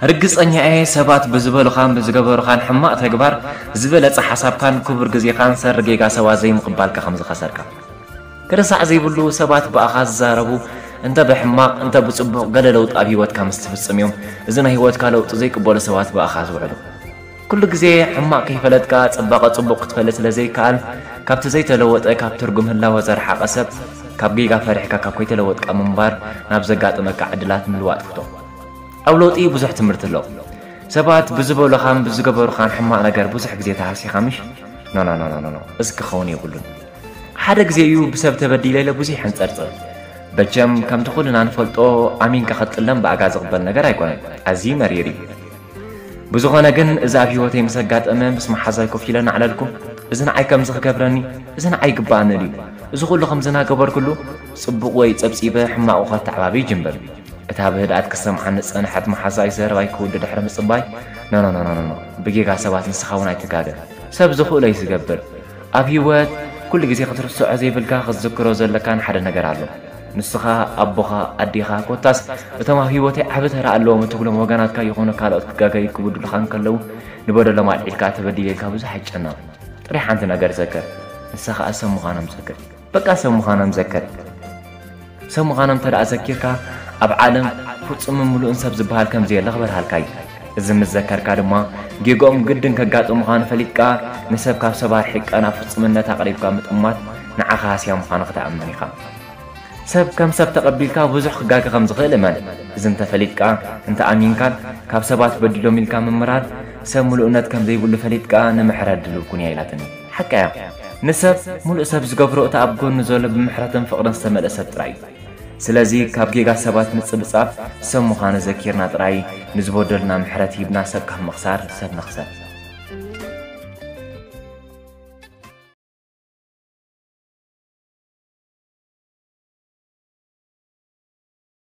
ርግጸኛ እየ ሰባት ብዝበሉኻን ብዝገበሩኻን ሕማቕ ተግባር ዝበለጸ ሓሳብካን ክቡር ግዜኻን ሰሪ ጌጋ ሰባት ዘይምቕባልካ ከም ዝኸሰርካ። ክርሳዕ ዘይብሉ ሰባት ብኣኻ ዝዛረቡ እንተ ብሕማቕ እንተ ብጽቡቕ ገለ ለውጢ ኣብ ህይወትካ ምስ ትፍጽም እዮም እዚ ናይ ህይወትካ ለውጢ ዘይቅበሉ ሰባት ብኣኻ ዝውዕሉ። ኩሉ ግዜ ሕማቕ ከይፈለጥካ ጽባቐ ጽቡቕ ክትፈልጥ ስለ ዘይከኣል ካብቲ ዘይተለወጠ ካብ ትርጉም ህላወ ዘርሓቐ ሰብ ካብ ጌጋ ፈሪሕካ ካብ ከይተለወጥካ ምንባር ናብ ዘጋጥመካ ዕድላት ምልዋጥ ፍቶ። ኣብ ለውጢ ብዙሕ ትምህርቲ ኣሎ። ሰባት ብዝበሉኻን ብዝገበሩኻን ሕማቕ ነገር ብዙሕ ግዜ ተሃሲኻ ምሽ? ኖ ኖ ኖ ኖ ኖ እዚ ክኸውን የብሉን። ሓደ ግዜ እዩ ብሰብ ተበዲለ ኢለ ብዙሕ ሕንጸርጽር። በቸም ከምቲ ኩልና ንፈልጦ ኣሚንካ ክትጥለም ብኣጋ ዝቕበል ነገር ኣይኮነን። ኣዝዩ መሪር እዩ። ብዝኾነ ግን እዚ ኣብ ህይወተይ ምስ ኣጋጠመ ምስ መሓዛይ ኮፍ ኢለ እናዕለልኩ እዚ ንዓይ ከምዚ ክገብረኒ እዚ ንዓይ ይግብኣኒ ድዩ? እዚ ኩሉ ከምዚ እናገበርኩሉ ጽቡቕ ወይ ጸብጺበ ሕማቑ ከተዓባቢ ይጅምር። እታ ብህድኣት ክሰምዓኒ ዝጸንሐት መሓዛይ ዘረባይ ክውዲ ድሕሪ ምጽባይ ኖ ኖ ኖ ኖ ኖ ብጌጋ ሰባት ንስኻ እውን ኣይትጋገ። ሰብ ዝኽእሎ እዩ ዝገብር። ኣብ ህይወት ኩሉ ግዜ ክትርስዖ ዘይብልካ ክትዝክሮ ዘለካን ሓደ ነገር ኣሎ። ንስኻ፣ ኣቦኻ፣ ኣዴኻ፣ ኮታስ እቶም ኣብ ህይወተይ ዓቢ ተራ ኣለዎም እትብሎም ወገናትካ ይኹኑ ካልኦት ክጋገዩ ክብድሉኻ እንከለዉ ንበደሎም ኣልዒልካ ተበዲለ ኢልካ ብዙሕ ኣይጨነቕ። ጥራይ ሓንቲ ነገር ዘክር። ንሳ ኸኣ ሰብ ምዃኖም ዘክር። በቃ ሰብ ምዃኖም ዘክር። ሰብ ምዃኖም እንተ ደኣ ዘኪርካ ኣብ ዓለም ፍጹምን ምሉእን ሰብ ዝበሃል ከም ዘየለ ክበርሃልካ እዩ። እዚ ምስ ዘከርካ ድማ ጌግኦም ግድን ከጋጥሙኻ ንፈሊጥካ ንሰብ ካብ ሰብ ኣርሒቕካ ናብ ፍጹምነት ኣቕሪብካ ምጥማት ንዓኻ ሃስያ ምዃኑ ክትኣምን ኢኻ። ሰብ ከም ሰብ ተቐቢልካ ብዙሕ ክጋገ ከም ዝኽእል እመን። እዚ እንተፈሊጥካ እንተኣሚንካን ካብ ሰባት በዲሎም ኢልካ ምምራር ሰብ ምሉእነት ከም ዘይብሉ ፈሊጥካ ንምሕረት ድልው ኩን እያ ኢላትኒ። ሓቃ እያ። ንሰብ ምሉእ ሰብ ዝገብሮ እቲ ኣብ ጎኑ ዘሎ ብምሕረትን ፍቕርን ዝተመልአ ሰብ ጥራይ እዩ። ስለዚ ካብ ጌጋ ሰባት ምጽብጻብ ሰብ ምዃኑ ዘኪርና ጥራይ ንዝበደሉና ምሕረት ሂብና ሰብ ካብ ምኽሳር ሰብ ንኽሰር።